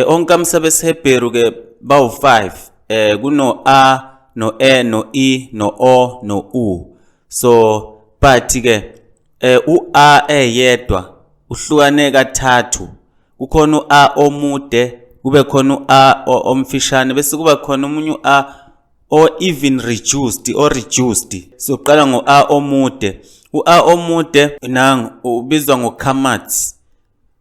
Onkamisa besiHebheru ke bawu-5, kuno A no E no I no O no U. So but ke u A eyedwa uhlukane kathathu. Kukhona u A omude, kube khona u A omfishane, bese kuba khona omunye u A o even reduced or reduced. Soqala ngo A omude. U A omude nangu ubizwa ngo Kamats.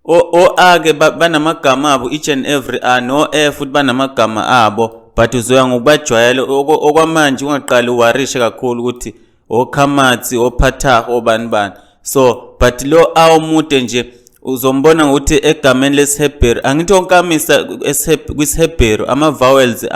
O A ke banamagama abo, each and every A no E futhi banamagama abo, but uzoya ngokubajwayela. Okwamanje ungaqali uwarishe kakhulu ukuthi oKhamatsi, oPhathah, obani bani. So but lo A omude nje uzombona ngokuthi egameni lesiHebheru, angithi onkamisa kwisiHebheru ama vowels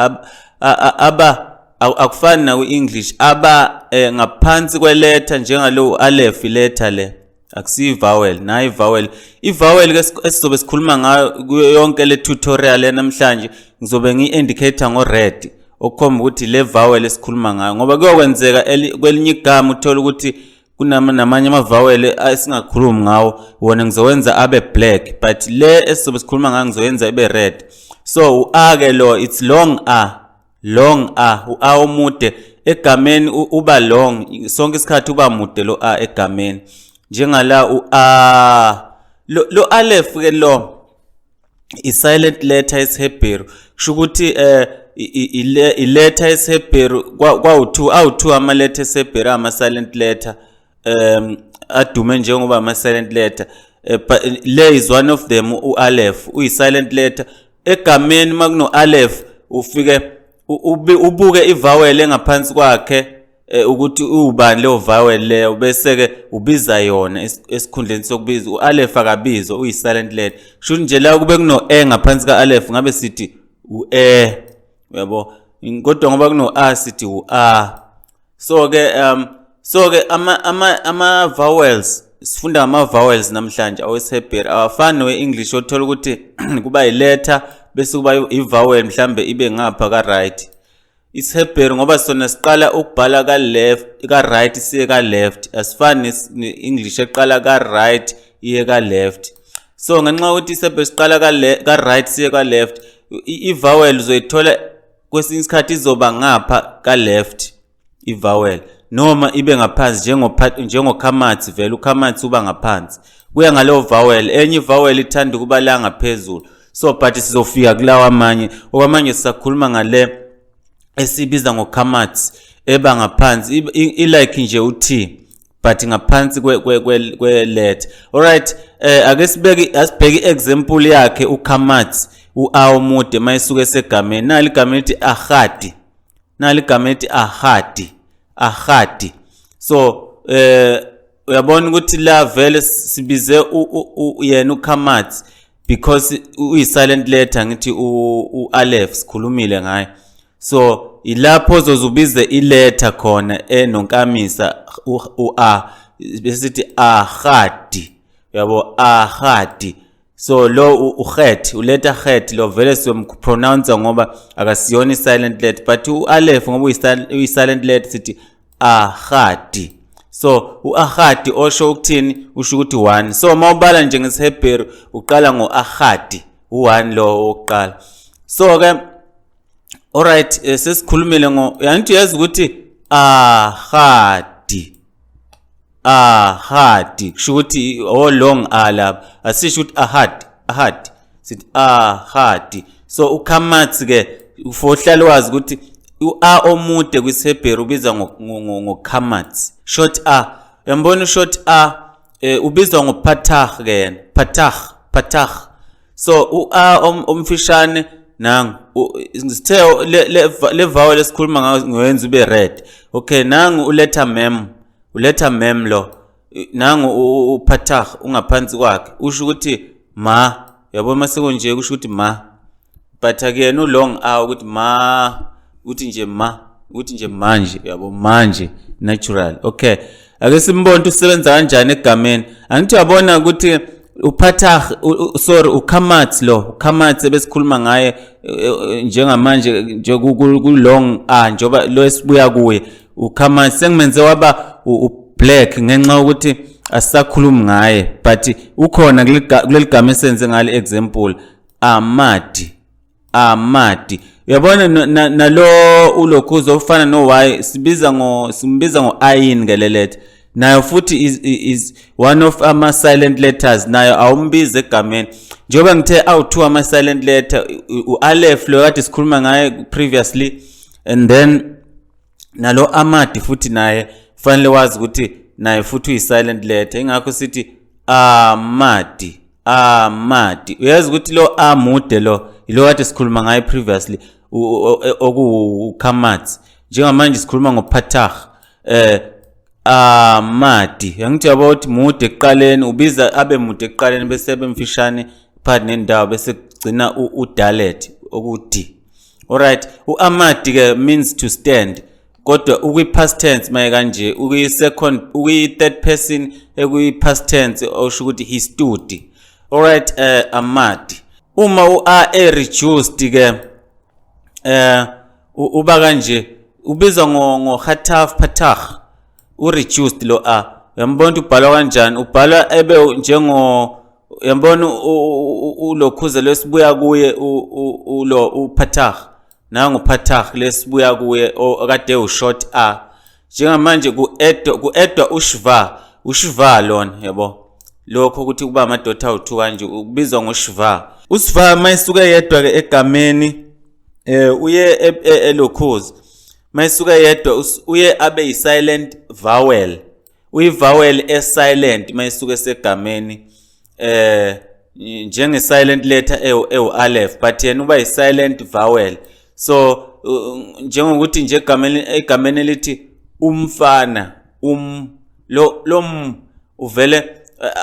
aba akufani na kwi-English, aba ngaphansi kweletha, njengalo aleph, iletha le akusiyo vowel, nayi vowel. I-vowel ke esizobe sikhuluma ngayo kuyo yonke le tutorial namhlanje, ngizobe ngi-indicator ngo-red, okukhomba ukuthi le vowel esikhuluma ngayo, ngoba kuyokwenzeka kwelinye igama uthola ukuthi kunama namanye ama-vowel esingakhulumi ngawo, wona ngizowenza abe black, but le esizobe sikhuluma ngayo ngizoyenza ibe red. So u-A ke lo, it's long A, long A, u-A omude egameni uba long sonke isikhathi, uba mude lo A egameni, njengala u-A lo aleph ke. Lo i-silent letter esiHebheru, kusho ukuthi i-letter esiHebheru kwawu-2, awu-2 ama letter esiHebheru ama silent letter, adume njengoba ama silent letter, but le is one of them. U-aleph uyi-silent letter egameni. Makuno aleph, ufike ubuke ivowel engaphansi kwakhe, ukuthi ubani leyo vowel leyo, bese ke ubiza yona esikhundleni sokubiza u-aleph. Akabizwa, uyi-silent letter. Kusho nje la kube kuno e ngaphansi ka-aleph, ngabe sithi u-e, uyabo, kodwa ngoba kuno a sithi u-a. So ke ama vowels, sifunda ama vowels namhlanje awesiHebheru, awafani nowe-English, othola ukuthi kuba i-letter bese kuba i-vowel, mhlambe ibe ngapha ka-right. IsiHebheru ngoba sona siqala ukubhala ka-left, ka-right siye ka-left, asifani ne-English eqala ka-right iye ka-left. So ngenxa yokuthi isiHebheru siqala ka-right siye ka-left, i-vowel uzoyithola kwesinye isikhathi izoba ngapha ka-left i-vowel, noma ibe ngaphansi, njengoKhamatsi. Vele uKhamatsi uba ngaphansi, kuya ngaleyo vowel. Enye i-vowel ithanda ukuba la ngaphezulu. So but sizofika kulawa amanye. Okwamanje sisakhuluma ngale esibiza ngoKhamatsi, eba ngaphansi, i-like nje u-T, but ngaphansi kwe letter. Alright, ake sibeke, asibheke i-example yakhe uKhamatsi, u-A omude mayisuke esegameni. Nali igama elithi ahadi, nali igama elithi ahadi, ahadi. So uyabona ukuthi la vele sibize yena uKhamatsi because uyi-silent letter, ngithi u-aleph sikhulumile ngaye. So ilapho ozozubize iletha khona enonkamisa u-a, bese sithi ahadi, uyabo, ahadi. So lo uhet, uletha het lo vele siyompronounce ngoba akasiyona i-silent letter, but u-aleph ngoba uyi-silent letter sithi ahadi. So u-ahadi osho ukuthini? Usho ukuthi one. So mawubala nje ngesiHebheru uqala ngo-ahadi, u-one lo wokuqala. So ke alright, sesikhulumile ngo yanti, uyazi ukuthi ahadi, ahadi kusho ukuthi o long a lapha, asisho ukuthi ahad, ahad, sithi ahadi. So uKhamatsi ke, for uhlale wazi ukuthi u-a omude kwisiHebheru ubizwa ngoKhamatsi. Short a, uyambona ushort a, ubizwa ngoPatah ke yena, Patah, Patah. So u-a omfishane nangu, sithe le vowel esikhuluma ngayo ngoyenza ube red. Okay, nangu uletha mem, uletha mem lo, nangu uPatah ungaphansi kwakhe, usho ukuthi ma, yabo, mase kunje kusho ukuthi ma, but akuyena ulong a ukuthi ma, uthi nje ma, uthi nje manje, yabo, manje natural. Okay, ake simbone ukuthi usebenza kanjani egameni. Angithi uyabona ukuthi uPhathah, sorry, uKhamatsi lo, uKhamatsi ebesikhuluma ngaye, njengamanje nje ku long a, njoba lo esibuya kuye uKhamatsi sengimenze waba u-black ngenxa yokuthi asisakhulumi ngaye, but ukhona kuleli gama esenze ngale example. Amadi, amadi. Uyabona, nalo ulokhuzo ofana no-Y, sibiza ngo simbiza ngo-ayin ngele letter. Nayo futhi is one of ama-silent letters. Nayo awumbizi egameni. Njengoba ngithe awu-two ama-silent letter, u-aleph lo kade sikhuluma ngaye previously, and then nalo amadi futhi naye kufanele wazi ukuthi naye futhi uyi-silent letter. Ingakho sithi amadi, amadi. Uyazi ukuthi lo amude lo ilo kade sikhuluma ngaye previously, okuwukamatsi. Njengamanje sikhuluma ngopatah. Amadi, angithi yabo ukuthi mude ekuqaleni, ubiza abe mude ekuqaleni bese ebe mfishane phakathi nendawo, bese kugcina udalet oku-d. Alright, u-amadi ke means to stand, kodwa ukwi-past tense maye kanje, ukwi-second, ukwi-third person ekwi-past tense, osho ukuthi he stood. Alright, amadi. Uma u-a e reduced ke, uba kanje, ubizwa ngo hataf patah, u reduced lo a. Uyambona ukuthi ubhalwa kanjani? Ubhalwa ebe njengo, uyambona, ulokhuza lesibuya kuye, ulo upatah, nangu patah lesibuya kuye okade u-short a. Njengamanje ku-edwa ushva, ushva lona, yabo, lokho ukuthi kuba ama-dot awu-2 kanje, ubizwa ngoshva. Usva mayisuke yedwa ke egameni, uye elokhuza mayisuke yedwa, uye abe yi-silent vowel, uyi-vowel e-silent mayisuke segameni, njenge silent letter ewu aleph, but yena uba yi-silent vowel. So njengokuthi nje egameni elithi umfana, lo m uvele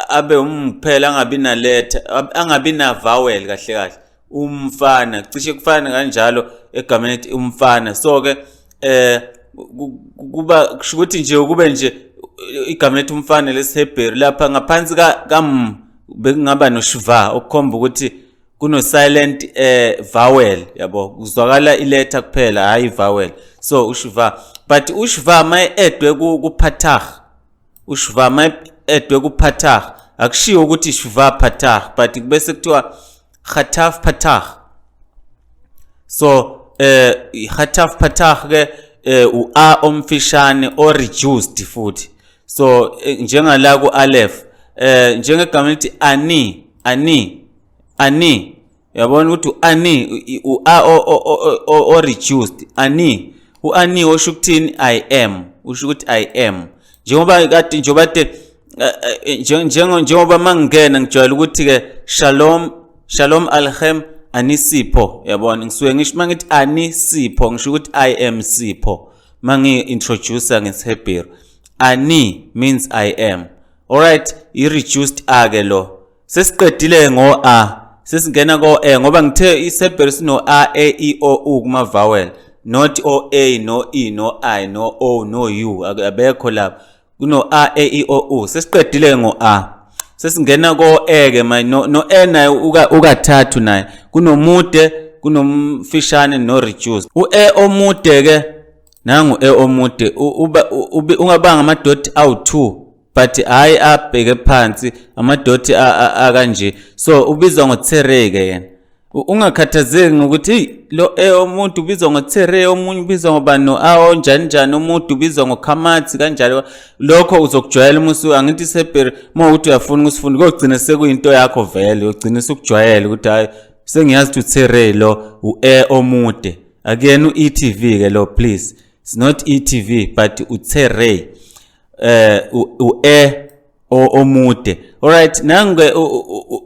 abe umphela, angabi na letter, angabi na vowel kahle kahle. Umfana cishe kufana kanjalo egameni elithi umfana. So ke kuba kusho ukuthi nje kube nje igama elithi umfana lesiHebheru, lapha ngaphansi ka m bekungaba noshva, okukhomba ukuthi kuno silent vowel, yabo, kuzwakala iletter kuphela, hayi vowel. So ushva, but ushva maye-edwe ku patah, ushva maye-edwe ku patah, akushiwo ukuthi shva patah, but bese kuthiwa khataf patah. So khataf patah ke u a omfishane o reduced futhi. So njengala ku aleph, njengegama elithi ani, ani, ani, uyabona ukuthi ani u a o reduced. Ani, u ani osho ukuthini? I am, usho ukuthi I am. Njengoba kade, njengoba de njengoba mangingena ngijwayele ukuthi ke shalom, shalom alechem, anisipho, yabona, ngisuke ngisho mangithi anisipho, ngisho ukuthi I am Sipho. Mangi introduce ngesiHebheru, ani means I am. Alright, i reduced a ke lo. Sesiqedile ngo a, sesingena ko e, ngoba ngithe isiHebheru sino a, e, i, o, u kuma vowel, not o a, no e, no i, no o, no u, abekho lapha. Kuno a, e, i, o, u. Sesiqedile ngo a, sesingena ko e ke manje. No e naye ukathathu naye, kunomude, kunomfishane, no reduced. U e omude ke, nangu e omude, uba ungabanga ama-dot awu2, but hayi abheke phansi, ama-dot akanje. So ubizwa ngo-tsere ke yena. Ungakhathazeki ngokuthi hey, lo e omuntu ubizwa ngo-tsere, omunye ubizwa ngobani, no a onjani njani, umuntu ubizwa ngokhamathi kanjalo. Lokho uzokujwayela uma usu, angithi isebheri, uma ukuthi uyafuna ukusifunda, kuyogcina sekuyinto yakho vele, uyogcina usukujwayele ukuthi hayi, sengiyazi ukuthi utsere lo u-e omude. Akuyena u-etv ke lo, please, it's not etv, but utsere, u-e omude. Alright, nange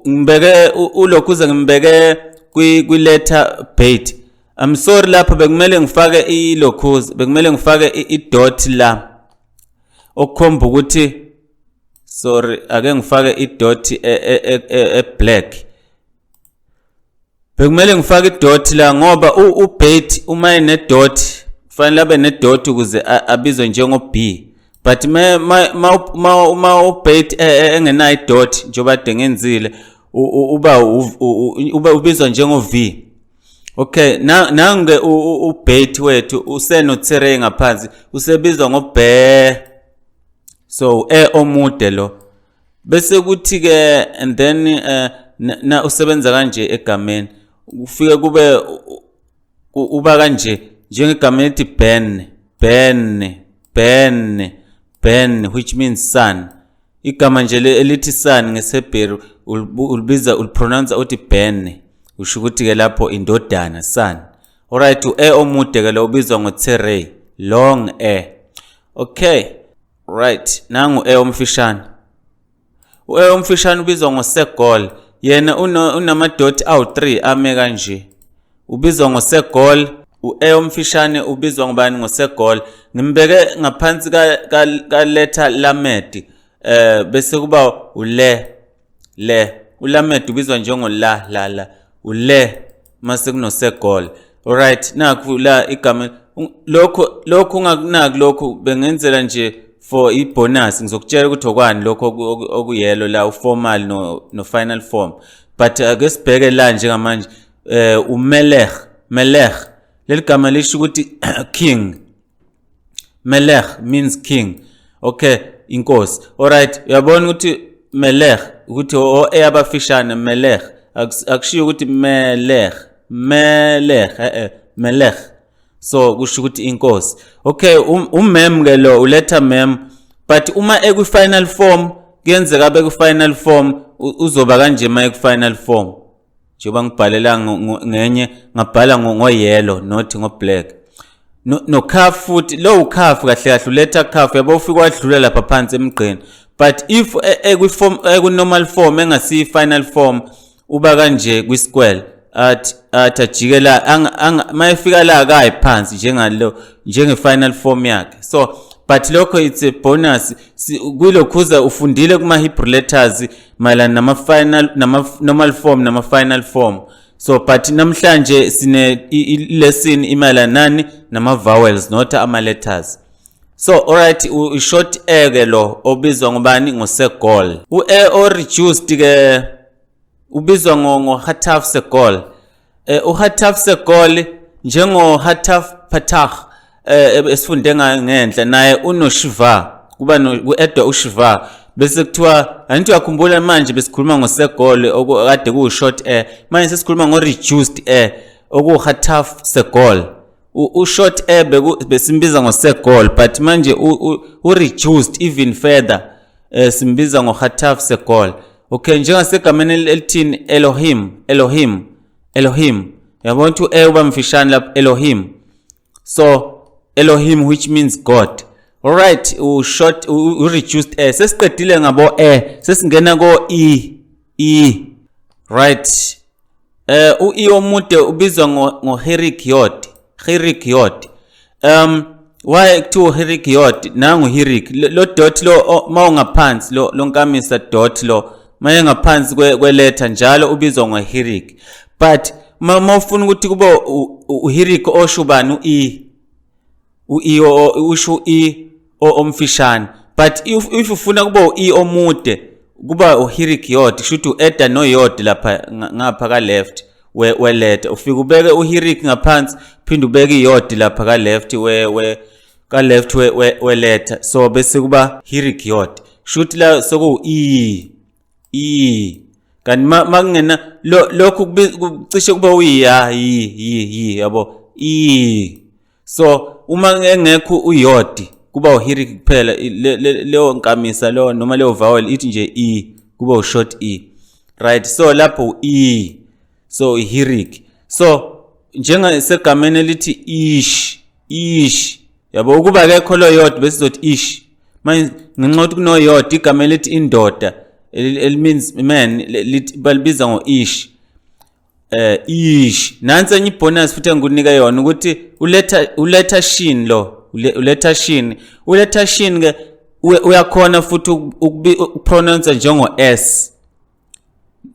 ngibeke ulokhuza, ngimbeke kwi letter bait. I'm sorry, lapha bekumele ngifake ilokhuza, bekumele ngifake i-dot la, okukhomba ukuthi, sorry, ake ngifake i-dot e black. Bekumele ngifake i-dot la ngoba u-bait uma ene dot, kufanele abe ne dot ukuze abizwe njengo B, but ma uma u-bait engenayo i-dot, njengoba kade ngenzile, uba ubizwa njengo V. Okay, nange u-bait wethu useno tsere ngaphansi, usebizwa ngo B. So e omude lo. Bese kuthi ke and then na usebenza kanje egameni, ufike kube uba kanje njengegama elithi Ben, Ben, Ben, Ben, which means son. Igama nje elithi son ngesiHebheru ulibiza, ulipronounce uthi Ben, usho ukuthi ke lapho indodana, son. Alright, u-e omude ke lo ubizwa ngo-tserei, long e. Okay, right, nangu e omfishane. U-e omfishane ubizwa ngosegol. Yena unamadoti awu-3 ame kanje. Ubizwa ngosegol. U-e omfishane ubizwa ngobani? Ngosegol. Ngimbeke ngaphansi ka letter lamed, bese kuba ule le. Ulamed ubizwa njengo la la la, ule mase kunosegol. Alright, nakhu la igama lokho ungakunaki, lokhu bengenzela nje for ibonus, ngizokutshela ukuthi okwani lokho okuyelo la, uformal no final form. But ake sibheke la njengamanje, umelech. Melech, leli gama lisho ukuthi king. Melech means king, okay, inkosi. Alright, uyabona ukuthi melech ukuthi o eyabafishane melech, akushiyo ukuthi melech melech, melech, so kusho ukuthi inkosi. Okay, umem ke lo, uletha mem, but uma ekwi final form, kuyenzeka abe ku final form, uzoba kanje uma eku final form, njengoba ngibhalela ngenye, ngabhala ngo-yellow, not ngo-black. No kaf futhi lo, ukaf kahle kahle uletha kaf, yabo, ufika wadlula lapha phansi emgqeni. But if ekwi form, eku normal form engasi final form, uba kanje kwi square, athi ajike la, mayefika la akayi phansi njengalo, njenge final form yakhe. So but lokho it's a bonus. Kulokhuza ufundile kuma Hebrew letters mayelana nama final, nama normal form, nama final form. So but namhlanje sine lesson imayelana nani? Nama vowels, not ama letters. So alright, u-short e ke lo obizwa ngobani? Ngosegol. U-e o reduced ke ubizwa ngo hataf segol. Uhataf segol, njengo hataf patach esifunde ngenhla, naye unoshiva, kuba ku-edwa ushiva, bese kuthiwa, angithi uyakhumbula, manje besikhuluma ngosegol okade kuwu short e, manje sesikhuluma ngo reduced e oku hataf segol. U-short e besimbiza ngosegol, but manje u-reduced even further, simbiza ngo-hataf segol. Okay, njengasegameni elithini? Elohim, Elohim, Elohim. Yabona ukuthi u-e uba mfishane lapho, Elohim. So Elohim, which means God. Alright, u-short, u-reduced e sesiqedile ngabo e, sesingena ko e e. Right, u-e omude ubizwa ngo Hirik Yod, Hirik Yod. Why kuthiwa Hirik Yod? Nangu Hirik lo dot lo mawungaphansi, lo lonkamisa dot lo maye ngaphansi kwe letter njalo ubizwa ngo Hirik. But ma ufuna ukuthi kube uHirik osho bani? U-e, u-e usho i omfishane. But if ufuna kube u-e omude, kuba uHirik Yod, kusho ukuthi u-eda no Yod lapha ngapha ka left we letter, ufika ubeke uHirik ngaphansi, phinde ubeke iYod lapha ka left we ka left we letter, so bese kuba Hirik Yod. Kusho ukuthi la soku e e, kanti makungena lokhu kucishe kuba uya yi yi yi, yabo, e. So uma engekho uyodi, kuba uhirik kuphela, leyo nkamisa lo noma leyo vowel ithi nje e, kuba ushort e. Right, so lapho e, so ihirik. So njengasegameni elithi ish, ish, yabo, ukuba akekho lo yod besizothi ish. Manje ngenxa yokuthi kunoyod, igama elithi indoda, el means man, lithi balibiza ngo-ish, ish. Nansi enye ibonus futhi engikunika yona, ukuthi uletha shin lo, uletha shin, uletha shin ke uyakhona futhi ukupronounce njengo s,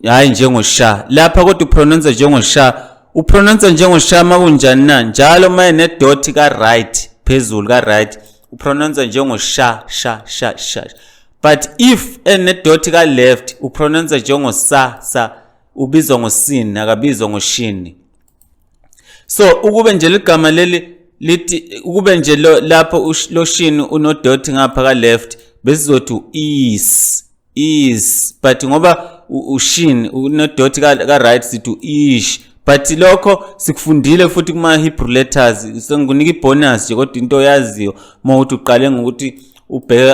hayi njengo sha lapha, kodwa upronounce njengo sha. Upronounce njengo sha makunjani na? Njalo maye ne dot ka right, phezulu ka right, upronounce njengo sha sha sha sha. But if ene dot ka left, upronounce njengo sa sa, ubizwa ngosin, akabizwa ngoshini. So ukube nje ligama leli lithi, ukube nje lo lapho lo shin unodot ngapha ka left, besizothi is is, but ngoba ushin unodot ka right, sithi ish. But lokho sikufundile futhi kuma Hebrew letters. Sengikunika ibonus nje, kodwa into oyaziyo uma uthi uqale ngokuthi ubheke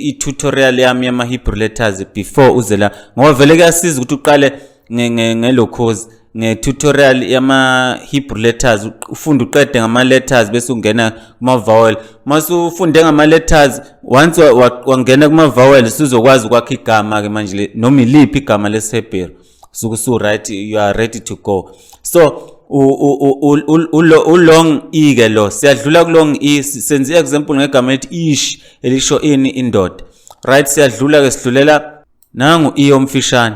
i-tutorial yami yama Hebrew letters before uze la, ngoba vele kuyasiza ukuthi uqale ngelokhozi, nge-tutorial yama Hebrew letters, ufunde uqede ngama letters, bese ungena kuma vowel. Mase ufunde ngama letters, once wangena kuma vowel, usuzokwazi ukwakha igama ke manje, noma iliphi igama lesiHebheru, suke usu right, you are ready to go. So u-long e ke lo, siyadlula ku long e. Senze example ngegama elithi ish, elisho ini? Indoda, right? Siyadlula ke, sidlulela nangu i omfishane,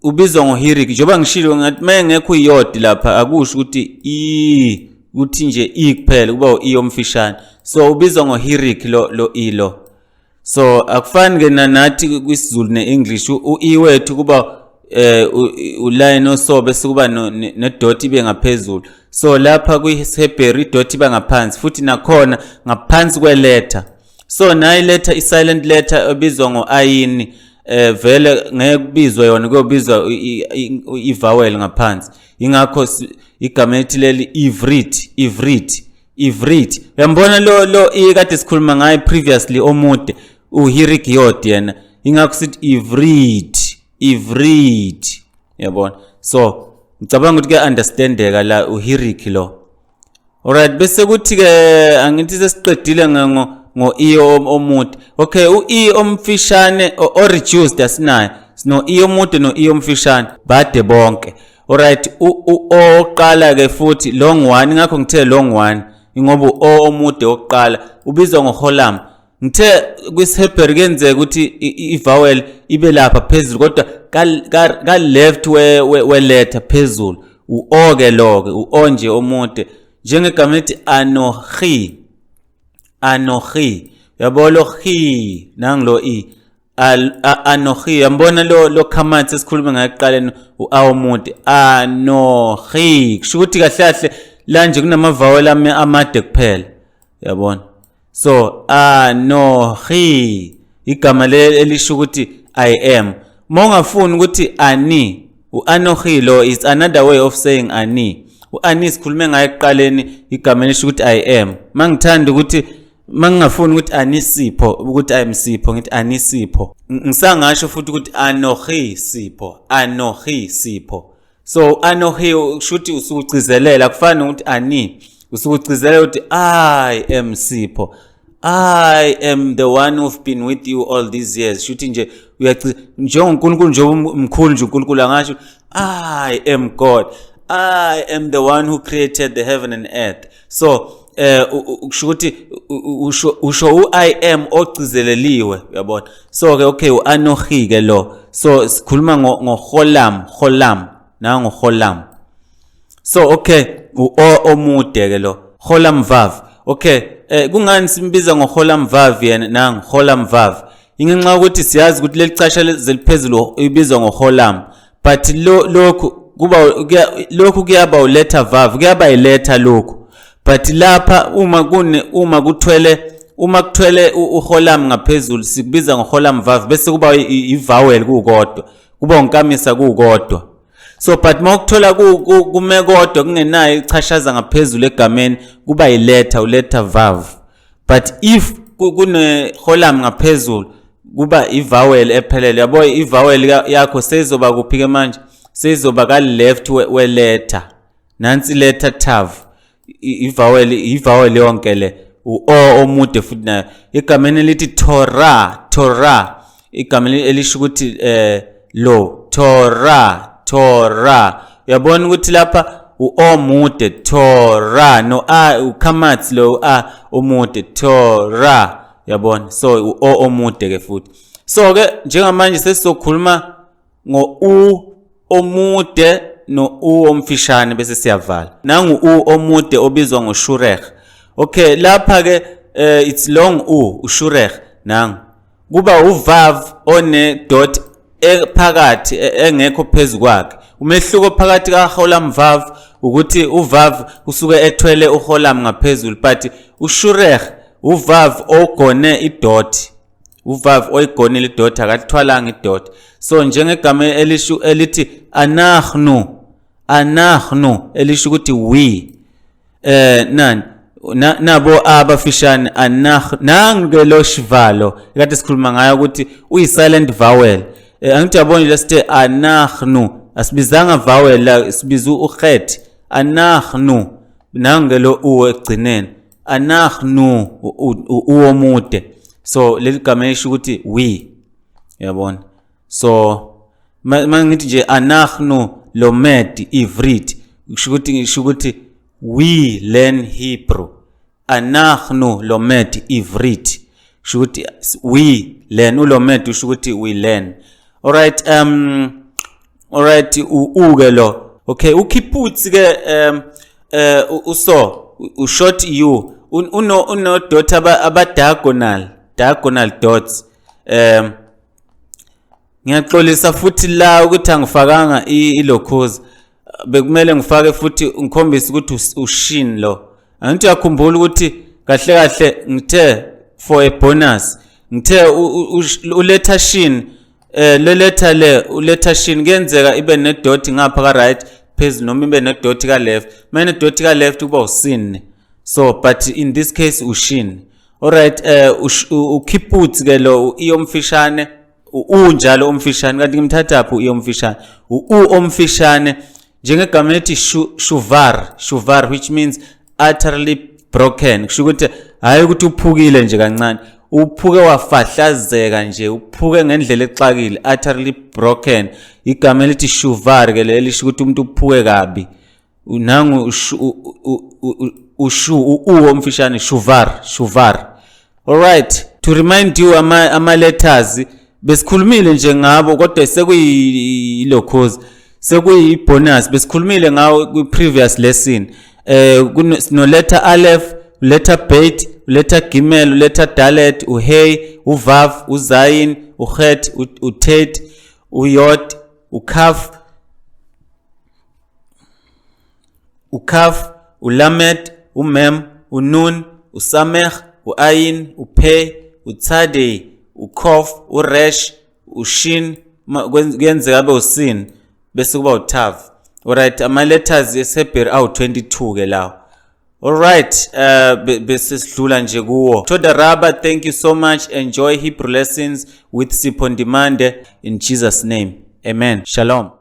ubizwa ngoHirik. Njengoba ngishilo ngathi mayengekho iyodi lapha, akusho ukuthi i kuthi nje i kuphela, kuba u-i omfishane. So ubizwa ngoHirik lo i lo. So akufani ke nathi kwisiZulu neEnglish, u-i wethu kuba uline oso, bese kuba ne dot ibe ngaphezulu. So lapha kwiHebheru idot iba ngaphansi, futhi nakhona ngaphansi kweletter. So nayi letter, i-silent letter ebizwa ngo-ayini. Vele ngeke kubizwe yona, kuyobizwa i-vowel ngaphansi. Ingakho igama elithi leli ivrit, ivrit, ivrit. Uyambona lo i kade sikhuluma ngaye previously, omude, uHirik Yod yena. Ingakho sithi ivrit, ivrit, yabona? So ngicabanga ukuthi kuya-understandeka la, uHirik lo. Alright, bese kuthi ke angithi sesiqedile ngo i omude. Okay, u i omfishane o reduced asinayo. Sino i omude no i omfishane, bade bonke. Alright, u oqala ke futhi long one, ngakho ngithe long one ingoba u o omude oqala ubizwa ngoholam. Ngithe kwisiHebheru kuyenzeka ukuthi i-vowel ibe lapha phezulu, kodwa ka left we letter phezulu. U-o ke lo ke, u-o nje omude, njengegama elithi anohi, anohi. Uyabo lo hi nanglo i anohi, uyambona lo khamatsi esikhuluma ngayo ekuqaleni, u-a omude, anohi. Kusho ukuthi kahle kahle la nje kunama vowel amade kuphela, uyabona? So anohi, igama elisho ukuthi "I am". Uma ungafuni ukuthi ani, u-anohi lo is another way of saying ani. U-ani sikhulume ngayo ekuqaleni, igama elisho ukuthi "I am". Mangithanda ukuthi, mangingafuni ukuthi anisipho, ukuthi "I am Sipho", ngithi anisipho. Ngisangasho futhi ukuthi anohi Sipho, anohi Sipho. So anohi kusho ukuthi usukugcizelela, kufana nokuthi ani, usukugcizelela ukuthi "I am Sipho, I am the one who've been with you all these years". Shuthi nje uyaci njengoNkulunkulu nje, mkhulu nje uNkulunkulu, angasho "I am God, I am the one who created the heaven and earth". So kusho ukuthi usho u "I am" ogcizeleliwe, uyabona? So ke okay, uanohi ke lo. So sikhuluma ngo holam, holam, nango holam. So okay, u o omude ke lo, holam vav. Okay, kungani simbiza ngo holam vav yena? Nango holam vav, ingenxa yokuthi siyazi ukuthi leli casha zeliphezulu ibizwa ngo holam, but lo lokhu kuba lokhu kuyaba uletter vav, kuyaba iletter lokhu. But lapha uma kuthwele uholam ngaphezulu, sikubiza ngoholam vav, bese kuba i-vowel kukodwa, kuba unkamisa kukodwa. So but mawukuthola kume kodwa kungenayo ichashaza ngaphezulu egameni, kuba iletter, uletter vav. But if kune holam ngaphezulu, kuba i-vowel ephelele, yabo? I-vowel yakho seyizoba kuphi ke manje? Seyizoba ka left we letter. Nansi letter tav, i-vowel yonke le, u-o omude futhi nayo, egameni elithi Torah, Torah, igama elisho ukuthi lo Torah, Torah. Uyabona ukuthi lapha u-o mude, Torah, no a ukhamatsi lo a omude, Torah, uyabona? So u-o omude ke futhi. So ke njengamanje sesizokhuluma ngo u omude no u omfishane, bese siyavala. Nangu u omude obizwa ngoshureh. Okay, lapha ke it's long u, ushureh nangu, kuba uvav one dot ephakathi, engekho phezulu kwakhe. Umehluko phakathi kaholam vav ukuthi uvav usuke ethwele uholam ngaphezulu, but ushureh uvav ogone idot. Uvav oyigonile idot, akathwalanga idot. So njengegama elisho elithi anahnu, anahnu elisho ukuthi we, nani nabo abafishane anah, nangu ke lo shivalo kade sikhuluma ngayo ukuthi uyi silent vowel. Angithi yabona lesithe anahnu, asibizanga vowel la, sibiza ukhet anahnu, nangu ke lo u ekugcineni anahnu uomude. So leli gama lisho ukuthi we, uyabona. So mangithi nje anahnu lomed ivrit, kusho ukuthi, ngisho ukuthi we learn Hebrew. Anahnu lomed ivrit, kusho ukuthi we learn, ulomed usho ukuthi we learn. All right, all right, u ke lo. Okay, ukhiputsi ke uso u short u uno dot aba diagonal dots. Ngiyaxolisa futhi la ukuthi angifakanga ilokhozi, bekumele ngifake futhi ngikhombise ukuthi ushin lo. Angithi uyakhumbula ukuthi kahle kahle ngithe for a bonus ngithe uletha shin, le letter le uletha shin kuyenzeka ibe ne dot ngapha ka right phezulu noma ibe ne dot ka left. Manje dot ka left kuba usin, so but in this case ushin. All right, ukhiputsi ke lo iyomfishane, unjalo omfishane, kanti ngimthatha phi uyomfishane, u omfishane njengegama elithi shuvar, shuvar which means utterly broken, kusho ukuthi hayi ukuthi uphukile nje kancane, uphuke wafahlazeka nje, uphuke ngendlela exakile, utterly broken. Igama elithi shuvar ke lelisho ukuthi umuntu uphuke kabi. Nangu ushu u omfishane, shuvar, shuvar. All right, to remind you ama letters besikhulumile nje ngabo, kodwa sekuyilokhozi, sekuyi bonus, besikhulumile ngawo kwi previous lesson. Sino letter aleph, letter bet, letter gimel, letter dalet, uhey, uvav, uzayin, uhet, utet, uyod, ukaf, ukaf, ulamed, umem, unun, usameh, uayin, uphe, utsade, ukhof, uresh, ushin, kuyenzeka abe usin bese kuba utav. Alright, ama letters eseHebheru awu 22 ke lawo. Alright, bese sidlula nje kuwo. Toda Rabba, thank you so much. Enjoy Hebrew lessons with Sipho Ndimande in Jesus name. Amen. Shalom.